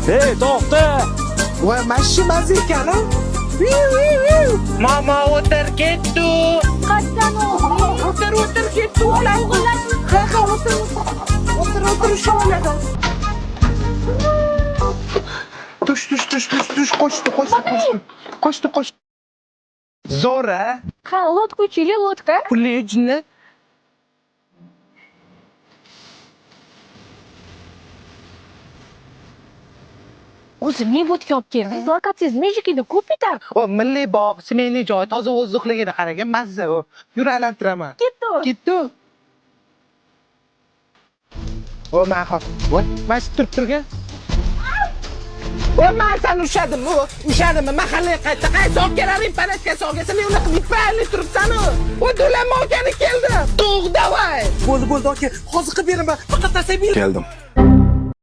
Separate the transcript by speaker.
Speaker 1: Ey, to'xta!
Speaker 2: Voy, mana shu maza ekan.
Speaker 3: Mama, o'tir, ketdi.
Speaker 4: Qachon?
Speaker 2: O'tir, o'tir, ketdi o'g'lim. Ha, o'tir, o'tir, o'tir, ushlab oladi. Tush, tush, tush, tush, tush, qochdi, qochdi, qochdi. Qochdi, qochdi. Zo'r, a?
Speaker 4: Ha, лодка учили, лодка.
Speaker 2: Pulli jinni.
Speaker 4: O'zi nima лодка olib keldingiz? Lokatsiyangiz mejikida ko'p yetar.
Speaker 2: O, milliy bog', семейный joy, toza воздух ligini qaragan, mazza u. Yur, aylantiraman.
Speaker 4: Ketdi.
Speaker 2: Ketdi. O, man hop. Voy, mana shu turib turgan. O, man seni ushladim, u ushladim. Mahallaga qaytdi. Qaysi olib kelaring, panaska solgansan, men unaqa неправильно turibsan u. O, Do'lanma akani keldi. To'g', давай. Bo'ldi, bo'ldi, aka. Hozir qilib beraman. Faqat asabiy.
Speaker 5: Keldim.